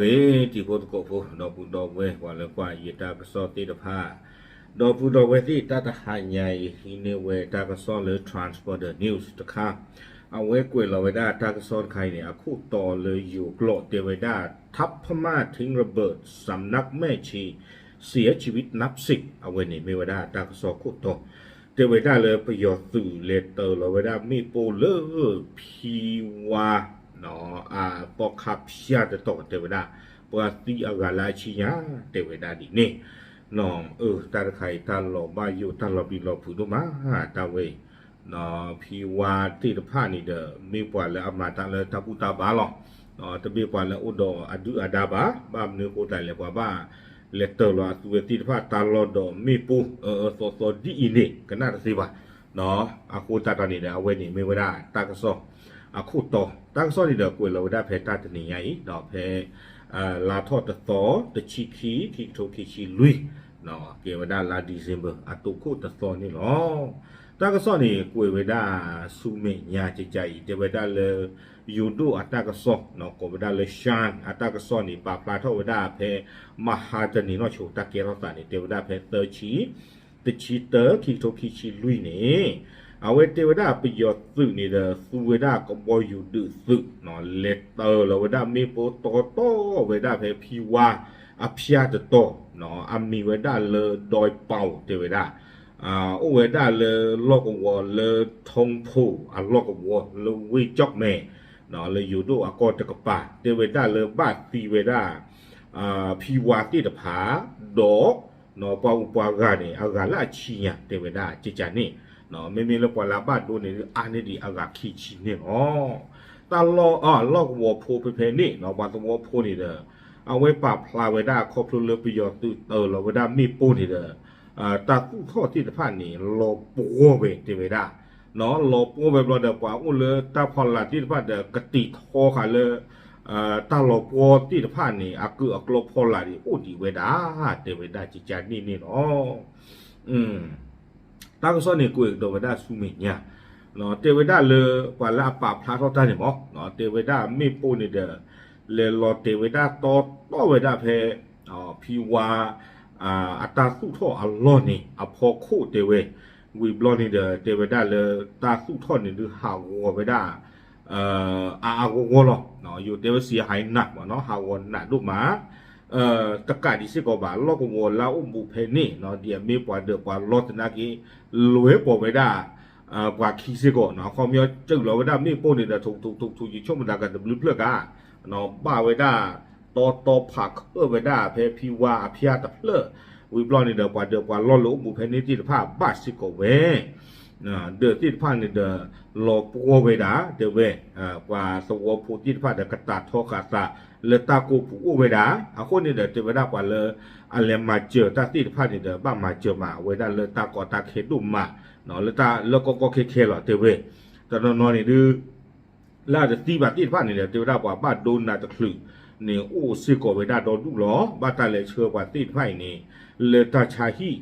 ဂ့ၤ တံၤဖိသကိးဖိ ဒီပုၢ်ဒီဝဲၢ် ပှၤလၢကွၢ်ယတၢ်ကစီၣ်သ့ၣ်တဖၣ်, ဒီပုၢ်ဒီဝဲၢ်သ့ၣ် တၢ်တဟါညါအံၤ ဟံးန့ၢ်ဝဲတၢ်ကစီၣ်လၢ Transporter News တခါ, အဝဲကွဲးလီၤဝဲဒၣ်တၢ်ကစီၣ်တခါအံၤန့ၣ် အခိၣ်တီလၢယိၤကျိာ်တဲဝဲဒၣ် ทัพพม่าทิ้งระเบิดสำนักแม่ชี เสียชีวิตนับสิบ အဝဲန့ၣ်မ့ၢ်ဝဲဒၣ်တၢ်ကစီၣ်ခိၣ်တီ, တဲဝဲဒၣ်လၢပယီၤသုးလဲၤတၢၤလီၤဝဲဒၣ်မ့ၣ်ပိၢ်လၢ ဖံဝါ အသီခါဖၠၣ်တတီၤတဲဝဲဒၣ် ပှၤသံအဂၤလၢအဆံညါ တဲဝဲဒၣ်ဒ်န့ၣ်, အၢ တၢ်တခါအံၤ တၢ်လီၤဘၣ်ယိၣ် တၢ်လီၤပျံၤလီၤဖုးဒိၣ်မး တၢ်ဝဲအံၤ, ဖံဝါသ့ၣ်တဖၣ်န့ၣ်ဒီး မ့ၢ်ပှၤလၢအမၤတၢ်လၢတၢ်ဘူၣ်တၢ်ဘါလီၤ, တမ့ၢ်ပှၤလၢအိၣ်ဒီးအဒုၣ်အဒါဘၣ်, ဘၣ်မနုၤအဃိသတးလဲၣ် ပှၤဘၣ်လဲၤတၢၤလီၤအသုဝဲသ့ၣ်တဖၣ် တၢ်လီၢ်ဒီးမ့ၣ်ပိၢ် အၢအၢသီသီဒ်အံၤန့ၣ် ကနၣ်တသ့ဘၣ် အဃိသတးဒီးန့ၣ်ဒီး အဝဲန့ၣ်မ့ၢ်ဝဲဒၣ်တၢ်ကစီၣ်အခိၣ်တီ, တၢ်ကစီၣ်န့ၣ်ဒီးကွဲးလီၤဝဲဒၣ်ဖဲတၢ်တနံၤညါအံၤ ဒီးဖဲ လါထီၣ်တသီ တဆံခံ ခံကထိခံဆံလွံၢ်, ကဲဝဲဒၣ်လါ December အတိခိၣ်တသီန့ၣ်လီၤ. တၢ်ကစီၣ်န့ၣ် ကွဲးဝဲဒၣ်ဆူမဲာ်ညါကကါအံၤ တဲဝဲဒၣ်လၢ ယိၤဒိၣ်အတၢ်ကစီၣ် ကိးဝဲဒၣ်လၢ Shan အတၢ်ကစီၣ်န့ၣ် ပာ်ဖျါထီၣ်ဝဲဒၣ်ဖဲ မဟါတနံၤနီၢ်ဆိ တၢ်ကဲထီၣ်သးန့ၣ် တဲဝဲဒၣ်ဖဲသၢဆံ တဆံတၢ ခံကထိခံဆံလွံၢ်န့ၣ်, အဝဲတဲဝဲဒၣ်ပယီၤသုးန့ၣ်ဒီး သူဝဲဒၣ်ကဘီယူၤဒုးသုး လဲၤတၢၤလီၤဝဲဒၣ်မ့ၣ်ပိၢ်တီတီဝဲဒၣ်ဖဲဖံဝါအဖၠၣ်တတီၤ, အမံၤဝဲဒၣ်လၢ ဒွဲပီၣ် တဲဝဲဒၣ်, အိၣ်ဝဲဒၣ်လၢလီၢ်ကဝီၤလၢ ထီဖိအလီၢ်ကဝီၤလၢဝ့ၢ်ကၠီၣ်မဲာ် လၢယိၤဒိၣ်အကီၢ်တကပၤ တဲဝဲဒၣ်လၢဘၣ်သံဝဲဒၣ် ဖံဝါသ့ၣ်တဖၣ် ဒီး ပှၤအူပှၤဂၤန့ၣ် အဂၤလၢအဆံညါ တဲဝဲဒၣ်ကကါန့ၣ်, မ့မ့ၢ်လၢပှၤလၢအဘၣ်ဒိန့ၣ် အါန့ၢ်ဒံးအဂၤခံဆံန့ၣ်လီၤ. တၢ်လီၢ် လီၢ်ကဝီၤဖိဖဲဖဲန့ၣ် ပှၤသဝီဖိန့ၣ်ဒီး အဝဲပာ်ဖျါဝဲဒၣ်ခီဖျိလၢပယီၤသုးတၢၤလီၤဝဲဒၣ်မ့ၣ်ပိၢ်န့ၣ်ဒီး တၢ်သူၣ်ထီၣ်သ့ၣ်တဖၣ်န့ၣ် လီၤပှီၢ်ဝဲတဲဝဲဒၣ်, လီၤပှီၢ်ဝဲဘျီဒီး ပှၤအိၣ်လၢတၢ်ဖီလာ်သ့ၣ်တဖၣ်ဒီး ကတံာ်ထီဃာ်လၢ တၢ်လီၤပှီၢ်သ့ၣ်တဖၣ်န့ၣ် အကုၢ်အကျီဖီလာ်န့ၣ် အိၣ်ဒံးဝဲဒၣ် တဲဝဲဒၣ်ကကါန့ၣ်န့ၣ်လီၤ. တၢ်ကစီၣ်န့ၣ်ကွဲးကဒီးဝဲဒၣ်ဆူမဲာ်ညါ, တဲဝဲဒၣ်လၢပှၤလၢအပာ်ဖျါထီၣ်တၢ်န့ၣ်မ့ၢ် တဲဝဲဒၣ်မ့ၣ်ပိၢ်န့ၣ်ဒီး လဲၤလီၤတဲာ်ဝဲဒၣ်တီတီဝဲဒၣ်ဖဲ ဖံဝါ အတၢ်သူၣ်ထီၣ်အလီၢ်န့ၣ် အဖီခိၣ်တဲဝဲ, ဝံၤဘျီန့ၣ်ဒီး တဲဝဲဒၣ်လၢတၢ်သူၣ်ထီၣ်န့ၣ်ဒုး ဟးဂီၤဝဲဒၣ် အါအါဂီၢ်ဂီၢ်လီၤ. ယိၤတဲဝဲစံးဟဲနးမ့ၢ်နီၤ ဟးဂီၤနးဒိၣ်မး, တကးဒံးစ့ၢ်ကီးဘၣ် လီၢ်ကဝီၤလၢအအိၣ်ဘူးဖဲန့ၣ် ဒ်အမ့ၢ်ပှၤဒၢးပှၤလီၢ်သနာ်က့ လွဲပိာ်ဝဲဒၣ် ပှၤခံစ့ၢ်ကီးနီၤ အခီပညီစၢလီၤဝဲဒၣ်မ့ၣ်ပိၢ်န့ၣ်ဒီး ထိးထိးထိးထိး ယဆိကမိၣ်သးကတဘျုးဖျၢၣ်ကါ ဘၣ်ဝဲဒၣ်တီတီဖးခၢၣ်ဝဲဒၣ်ဖဲဖံဝါအဖၠၣ်တဖျၢၣ်, ဝံၤဘျီန့ၣ်ဒီး ပှၤဒၢးပှၤလီၢ်လၢအိၣ်ဘူးဖဲန့ၣ်သ့ၣ်တဖၣ်ဘၣ်စ့ၢ်ကီးဝဲ ဒၢးသ့ၣ်တဖၣ်န့ၣ်ဒီး လီၤပှီၢ်ဝဲဒၣ် တဲဝဲ, ပှၤသဝီဖိသ့ၣ်တဖၣ်ဒီး ကတံာ်ထီဃာ်သးလၢတၢ်ကိၢ်ပူၤအိၣ်ဝဲဒၣ်, အဃိန့ၣ်ဒီး တဲဝဲဒၣ်ပှၤလၢ အလဲၤမၤစၢၤတၢ်သ့ၣ်တဖၣ်န့ၣ်ဒီး ဘၣ်မၤစၢၤမးဝဲဒၣ်လၢတၢ်ကီတၢ်ခဲဒိၣ်မး, လၢတၢ်လၢကီကီခဲခဲလီၤ တဲဝဲ, တနီၤနီၤန့ၣ်ဒုး လၢအတသံဘၣ်သ့ၣ်တဖၣ်န့ၣ်ဒီး တဲဝဲဒၣ်ပှၤဘၣ်ဒိနးတချုးန့ၣ် အိၣ်စ့ၢ်ကီးဝဲဒၣ်ဒီဒူၣ်လီၤ. ဘၣ်တၢ်လဲၤဆှၢပှၤသ့ၣ်တဖၣ်အံၤန့ၣ် လၢတၢ်ဆါဟံၣ်, ဒီး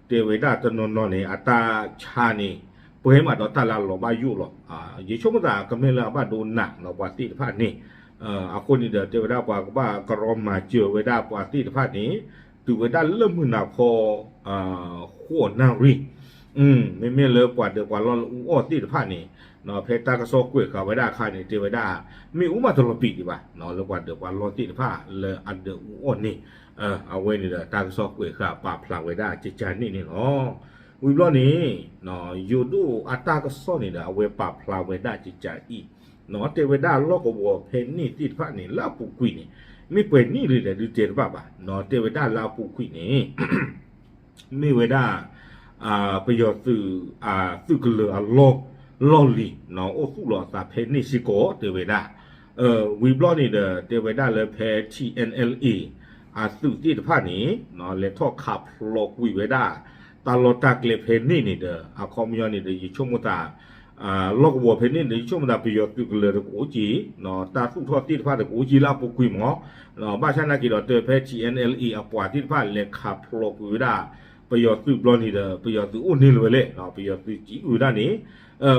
တဲဝဲဒၣ်တနီၤနီၤန့ၣ် အတၢ်ဆါန့ၣ် ပှဲၤမးဒီးတၢ်လၢအလီၤဘၣ်ယိၣ်လီၤ. ယဆိကမိၣ်သးကမ့ၢ်လၢအဘၣ်ဒိနးလီၤပှၤသ့ၣ်တဖၣ်န့ၣ်, အဃိန့ၣ်ဒီး တဲဝဲဒၣ်ပှၤကဘၣ်ကရီမၤစၢၤဝဲဒၣ်ပှၤသ့ၣ်တဖၣ်န့ၣ် တုၤဝဲဒၣ်လၢမုၢ်နၤခီ ဃိးနၣ်ရံၣ်, မ့မ့ၢ်လၢပှၤဒၢးပှၤလီၢ်လၢအူအီၣ်သ့ၣ်တဖၣ်န့ၣ်, ဖဲတၢ်ကစီၣ်ကွဲးဃာ်ဝဲဒၣ်အခါန့ၣ် တဲဝဲဒၣ် မ့ၣ်အူမးတလီၤပံာ်ဒံးဘၣ်, လၢပှၤဒၢးပှၤလီၢ်သ့ၣ်တဖၣ်လၢအဒၢးအူအီၣ်န့ၣ်, အဝဲန့ၣ်ဒီးတၢ်ကစီၣ်ကွဲးဃာ်ပာ်ဖျါဝဲဒၣ်ကကါန့ၣ်န့ၣ်လီၤ. ဝံၤဘျီန့ၣ် ယိၤဒိၣ်အတၢ်ကစီၣ်န့ၣ်ဒီး အဝဲပာ်ဖျါဝဲဒၣ်ကကါအံၤ, တဲဝဲဒၣ်လီၢ်ကဝီၤဖဲန့ၣ်သ့ၣ်တဖၣ်န့ၣ် လၢအပူၤကွံာ်န့ၣ် မ့ၢ်ပှဲၤနံၣ်လံဒီးဒုးတဲတဘၣ်ဘၣ်, တဲဝဲဒၣ်လၢအပူၤကွံာ်န့ၣ် မ့ၢ်ဝဲဒၣ် ပယီၤသုး သုးကလၢၤအလီၢ် လီၢ်လံၤ အိၣ်သူၣ်လီၤအသးဖဲန့ၣ်စ့ၢ်ကီး တဲဝဲဒၣ်, ဝံၤဘျီန့ၣ်ဒီး တဲဝဲဒၣ်လၢဖဲ ထံၣ်အဲၣ်အဲၣ်လ်အ့ အသုးသ့ၣ်တဖၣ်န့ၣ် လဲၤထီၣ်ခးဖျိးကွံာ်ဝဲဒၣ် တၢ်လီၢ်တၢ်ကျဲဖဲန့ၣ်န့ၣ်ဒီး အခီပညီန့ၣ်ဒီး ယဆိကမိၣ်သး လီၢ်ကဝီၤဖဲန့ၣ်ဒီး ယဆိကမိၣ်သးပယီၤသုးကလၢၤဒီးကအိၣ်က့ၤ, တၢ်သူၣ်ထီၣ်သ့ၣ်တဖၣ်ဒီးကအိၣ်က့ၤလၢအပူၤကွံာ်မး, ဘၣ်ဆၣ်နာ်က့ၤဒီးတဲဖဲ ထံၣ်အဲၣ်အဲၣ်လ်အ့ အပှၤသ့ၣ်တဖၣ်လဲၤခးဖျိးကွံာ်ဝဲဒၣ် ပယီၤသုးဘျီန့ၣ်ဒီး ပယီၤသုးအိၣ်န့ၢ်လၢၤဝဲလဲၣ်, ပယီၤသုးစံးဝဲဒၣ်န့ၣ်,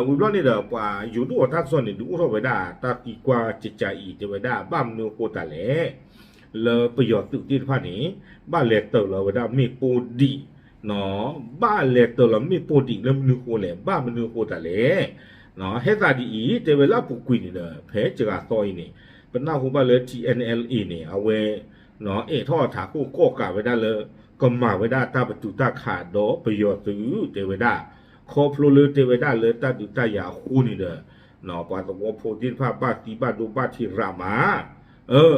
ဝံၤဘျီန့ၣ်ဒီး ပှၤယိၤဒိၣ်အတၢ်ကစီၣ်န့ၣ် ဒုးအိၣ်ထီၣ်ဝဲဒၣ်တၢ်သံကွၢ်ကကးအံၤ တဲဝဲဒၣ် ဘၣ်မနုၤအဃိသတးလဲၣ် လၢပယီၤသုးသ့ၣ်တဖၣ်န့ၣ် ဘၣ်လဲၤတၢၤလီၤဝဲဒၣ်မ့ၣ်ပိၢ်ဒံး, ဘၣ်လဲၤတၢၤလီၤမ့ၣ်ပိၢ်ဒံးလၢမနုၤအဃိလဲၣ်, ဘၣ်မနုၤအဃိသတးလဲၣ်. ဟဲသးဒ်အံၤ တဲဝဲလၢအပူၤကွံာ်န့ၣ်ဒီး ဖဲစှၤသီအံၤန့ၣ် ပနၢ်ဟူဘၣ်လၢ T N L A န့ၣ် အဝဲ အဲၣ်ထီၣ်အထးခိၣ်ကီၣ်ကးဝဲဒၣ်လၢ ကမၤဝဲဒၣ်တၢ်ပတုာ်တၢ်ခးဒီးပယီၤသုး တဲဝဲဒၣ်, ခီဖျိလၢတဲဝဲဒၣ်လၢတၢ်ဒုးတၢ်ယၤအဃိန့ၣ်ဒီး ပှၤသဝီဖိသ့ၣ်တဖၣ်ဘၣ်သံဘၣ်ဒိဘၣ်ထံးရးမး,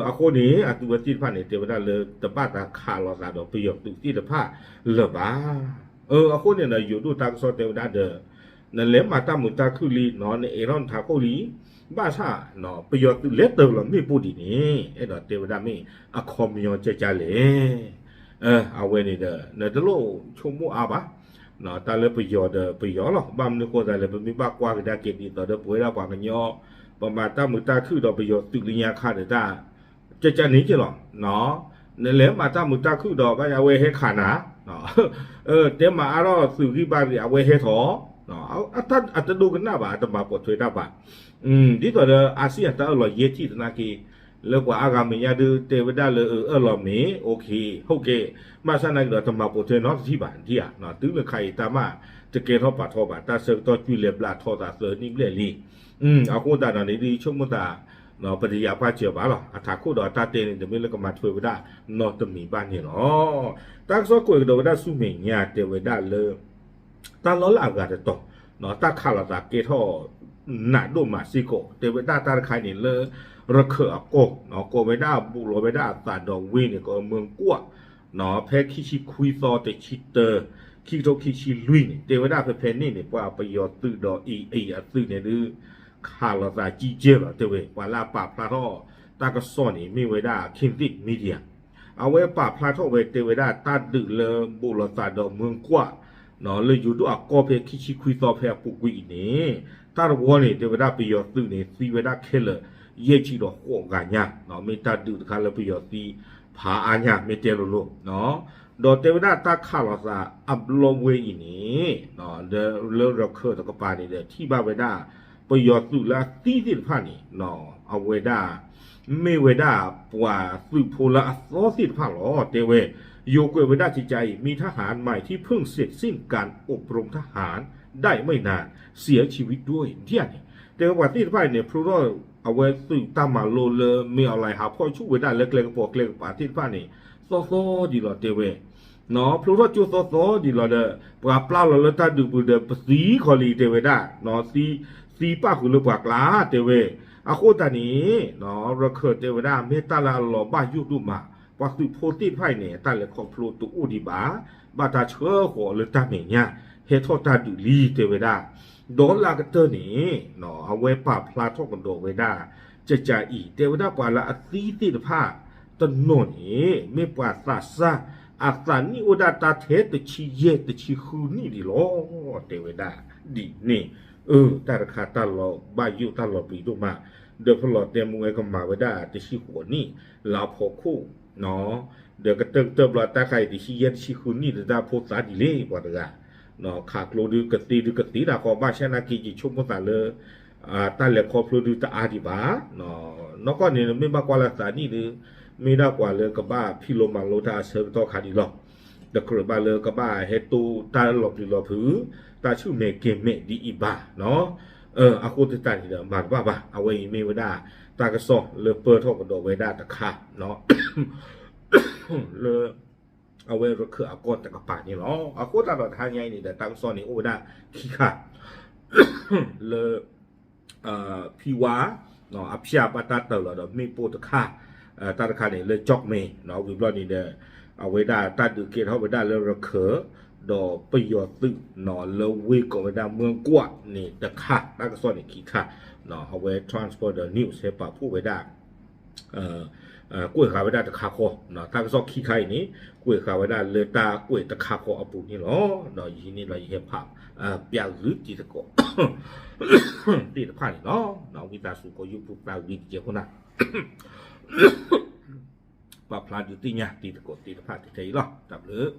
အဃိန့ၣ် အသုဝဲသ့ၣ်တဖၣ်န့ၣ် တဲဝဲဒၣ်လၢတဘၣ်သးခးလိာ်သးဒီးပယီၤသုးသ့ၣ်တဖၣ်လၢၤဘၣ်. အဃိန့ၣ်ဒီး ယိၤဒိၣ်တၢ်ကစီၣ်တဲဝဲဒၣ်ဒီး နလဲၤမၤတၢ်မုာ်တၢ်ခုၣ်လံ, နအဲၣ်ထီၣ်နထးခိၣ်လံ, ဘၣ်ဆၣ် ပယီၤသုးလဲၤတၢၤလီၤမ့ၣ်ပိၢ်ဒံးန့ၣ် အဲၣ်ဒိးတဲဝဲဒၣ်မ့ၢ်အခီပညီကကးလဲၣ်. အဝဲန့ၣ်ဒီး နတလိၣ်ဆိကမိၣ်အါဘၣ်, တၢ်လၢပယီၤဒီးပယီၤလီၤ. ဘၣ်မနုၤဃိသတးလဲၣ် ပမ့ၢ်ဘၣ်ကွၢ်ကဒါက့ၤဒ်သိးဒီးပဝဲဒၣ်ပှၤကညီ ပမၤတၢ်မုာ်တၢ်ခုၣ်ဒီးပယီၤသုးလၢညါခါဒီးတၢ် ကကးန့ၣ်က့လီၤ. နလဲၤမၤတၢ်မုာ်တၢ်ခုၣ်ဒီး ဘၣ်အဝဲဟဲခးနၤ, တဲမၤအါထီၣ်သုးဂံၢ်ဘါရံၤ အဝဲဟဲထီၣ်, အတဒိကနၣ်ဘၣ် အတမၤပိာ်ထွဲတၢ်ဘၣ်. ဒ်သိးဒီး အါစံၣ်အတၢ်အၢၣ်လီၤယဲၢ်ထံၣ်သနာ်က့ လၢပှၤအါဂၤမဲာ်ညါဒုးတဲဝဲဒၣ်လၢအၢၣ်လီၤမ့ၢ် okay, ဟုတ်ကဲ့, ဘၣ်ဆၣ်နာ်က့ဒီးတမၤပိာ်ထွဲနီတထံၣ်ဘၣ်, ဒ်ဧါ, တုၤလၢခါအံၤတၢ်မၤတကဲထီၣ်ပာ်ထီၣ်ဘၣ်, တၢ်ဆၢကတီၢ်ကွံာ်လဲၤဘျးထီသးသၢနံၣ်ဘျဲၣ်လံ. အဃိသတးဒီးန့ၣ် ဒ်ဆိကမိၣ်သး ပတယာ်ပာ်စၢၤဘၣ်လီၤ. အထးခိၣ်ဒီးတၢ်တဲန့ၣ် တမ့ၢ်လၢကမၤထွဲဝဲဒၣ်နီတမံၤဘၣ်န့ၣ်လီၤ. တၢ်ကစီၣ်ကွဲးကဒီးဝဲဒၣ်ဆူမဲာ်ညါတဲဝဲဒၣ်လၢ တၢ်လီၢ်လၢအဂၤတတီၤ တၢ်ခးလိာ်သးကဲထီၣ် နးဒိၣ်မးစ့ၢ်ကီး တဲဝဲဒၣ်တၢ်တခါန့ၣ်လၢ ရခၢၣ်အကီၢ် ကိးဝဲဒၣ်ဘူးလီၤဝဲဒၣ်အသးဒီးဝ့ၢ်န့ၣ် ကမၢကွၢ် ဖဲခံဆံခွံသီတဆံတၢ ခံကထိခံဆံလွံၢ်န့ၣ် တဲဝဲဒၣ်ဖဲဖဲန့ၣ်န့ၣ် ပှၤပယီၤသုးဒီး A A အသုးန့ၣ်ဒုး ခးလိာ်သးကံကဲလီၤ တဲဝဲ ပှၤလၢအပာ်ဖျါထီၣ်တၢ်ကစီၣ်န့ၣ် မ့ၢ်ဝဲဒၣ် Kindit Media အဝဲပာ်ဖျါထီၣ်ဝဲတဲဝဲဒၣ်တၢ်ဒုးလၢဘူးလီၤသးဒီးမၢကွၢ် လၢယိၤဒိၣ်အကီၢ်ဖဲခံဆံခွံသီဖဲအပူၤကွံာ်အံၤန့ၣ် တၢ်တဝီန့ၣ် တဲဝဲဒၣ်ပယီၤသုးန့ၣ် သံဝဲဒၣ်ခဲလၢာ် ယဲၢ်ဆံဒီးဃိးဂၤညါ မ့ၢ်တၢ်ဒုးတခါလၢပယီၤသံဖးအါညါ မ့ၢ်တဲလိၤလိၤ ဒီးတဲဝဲဒၣ်တၢ်ခးလိာ်သးအဘျီဝဲအံၤန့ၣ် လၢရခၢၣ်တကပၤန့ၣ်ဒီး ထံၣ်ဘၣ်ဝဲဒၣ် ပယီၤသုးလၢအသံသ့ၣ်တဖၣ်န့ၣ် အဝဲဒၣ် မ့ၢ်ဝဲဒၣ်ပှၤသုးဖိလၢအသီသ့ၣ်တဖၣ်လီၤ တဲဝဲ ယိၤကွဲးဝဲဒၣ်ကကးအံၤ มีทหารใหม่ที่เพิ่งเสร็จสิ้นการอบรมทหารได้ไม่นาน เสียชีวิตด้วย ဒ်န့ၣ် တဲဝဲပှၤသ့ၣ်တဖၣ်အံၤန့ၣ် ဖျိထီၣ်အဝဲသုးတၢ်မၤလိလၢ မင်းအောင်လှိုင် ဟးဖီၣ်ဆူၣ်ဝဲဒၣ်လၢကျဲကပီၤကျဲကပၤသ့ၣ်တဖၣ်န့ၣ် သီသီဒံးလီၤ တဲဝဲ ဖျိထီၣ်ကၠိသီသီဒံးလီၤဒီး ပှၤပျၢ်လီၤလၢတၢ်ဒုးပူၤဒီး ပသံခီလံ တဲဝဲဒၣ် သံပၣ်ဃုာ်လၢပှၤကျါ တဲဝဲ အဃိသတးန့ၣ် ရခၢၣ်တဲဝဲဒၣ် မ့ၢ်တၢ်လၢအလီၤဘၣ်ယိၣ်ဒိၣ်မး ပှၤသုးဖိသ့ၣ်တဖၣ်အံၤန့ၣ် တၢ်လဲၤခီဖျိတအိၣ်ဒံးဘၣ် ဘၣ်တၢ်ဆှၢဃီၤလၢတၢ်မဲာ်ညါ ဟဲထီၣ်တၢ်ဒုးလံ တဲဝဲဒၣ် ဒီးလၢအကတၢၢ်န့ၣ် အဝဲပာ်ဖျါထီၣ်ကဒီးဝဲဒၣ် ကကးအံၤ တဲဝဲဒၣ်ပှၤလၢအသံသ့ၣ်တဖၣ် တနီၤန့ၣ် မ့ၢ်ပှၤသးစၢ် အသးနံၣ်အိၣ်ဒၣ်တၢ်ထဲတဆံယဲၢ်တဆံဃုနံၣ်ဒံးလီၤ တဲဝဲဒၣ် ဒ်န့ၣ် အၢ တၢ်တခါတၢ်လီၤဘၣ်ယိၣ်တၢ်လီၤပျံၤဒိၣ်မး ဒီးဖဲလီၤတဲမူဝဲကမၤဝဲဒၣ်တဆံဃိးနံၣ် လါဖီခိၣ် ဒီးကတၢၢ်ကတၢၢ်ဘျီတၢ်ခါအံၤ တဆံယဲၢ်တဆံဃုနံၣ် တၢ်ဖိသၣ်ဒ်လဲၣ် ပှၤတဂၤ ခးကျိဒုးကသ့ဒုးကသ့တၢ်ဃီ ဘၣ်ဆၣ်နာ်က့ ယဆိကမိၣ်သးလၢ တၢ်လဲၤခီဖျိဒုးတအါဒံးဘၣ် နီၢ်ကီၢ်န့ၣ် မ့ၢ်ဘၣ်ကွၢ်လၢသးနံၣ်ဒုး မ့ၢ်ဒၣ်ပှၤလၢကဘၣ်ဖံးလိမၤလိတၢ်အဆၢကတီၢ်ခါဒံးလီၤ. တကြၢးဘၣ်လၢကဘၣ်ဟဲတိၢ်တၢ်လီၤပျံၤလီၤဖုး တၢ်ဆူၣ်မဲာ်ကဲၤမဲာ်ဒ်အံၤဘၣ် အဃိသတးန့ၣ်ဒီး မၤတဘၣ်ဘၣ် အဝဲအံၤမ့ၢ်ဝဲဒၣ် တၢ်ကစီၣ်လၢပၢၢ်ထီၣ်ကဒီးဝဲဒၣ်တခါ လၢ အဝဲရခၢၣ်အကီၢ်တကပၤန့ၣ်လီၤ. အဃိသတးဒီးတဟါညါအံၤန့ၣ်ဒီး တၢ်ကစီၣ်န့ၣ်အိၣ်ဝဲဒၣ်ခံခါ လၢ ဖံဝါ အဖၠၣ်ဘၣ်တၢ်တၢၤလီၤဒီးမ့ၣ်ပိၢ်တခါ တၢ်တခါန့ၣ်လၢ ကၠီၣ်မဲ ဝံၤဘျီန့ၣ်ဒီး အဝဲဒၣ်တၢ်ဒုးကဲထီၣ်ဝဲဒၣ်လၢရခၢၣ် ဒီးပယီၤသုး လၢဝ့ၢ်ကိးဝဲဒ၁မၢကွၢ်န့ၣ်တခါ တၢ်ကစီၣ်န့ၣ်ခံခါ အဝဲ Transponder News ဟဲပာ်ဖှိၣ်ဝဲဒၣ် ကွဲးဃာ်ဝဲဒၣ်တခါဃီ တၢ်ကစီၣ်ခံခါအံၤန့ၣ် ကွဲးဃာ်ဝဲဒၣ်လၢတၢ်ကွဲးတခါဃီအပူၤန့ၣ်လီၤ. ဒီးယဟံးန့ၢ်လီၤယဟဲဖး ပျးဂုာ်တံၤသကိး သ့ၣ်တဖၣ်န့ၣ်လီၤ. ဝံသးစူၤကိးယုၢ်ပူၤပျးဂုာ်တကဲးဖိနၤ ပာ်ဖျါဒုးသ့ၣ်ညါတံၤသကိးသ့ၣ်တဖၣ်ထဲအံၤလီၤ. တၢ်ဘျုး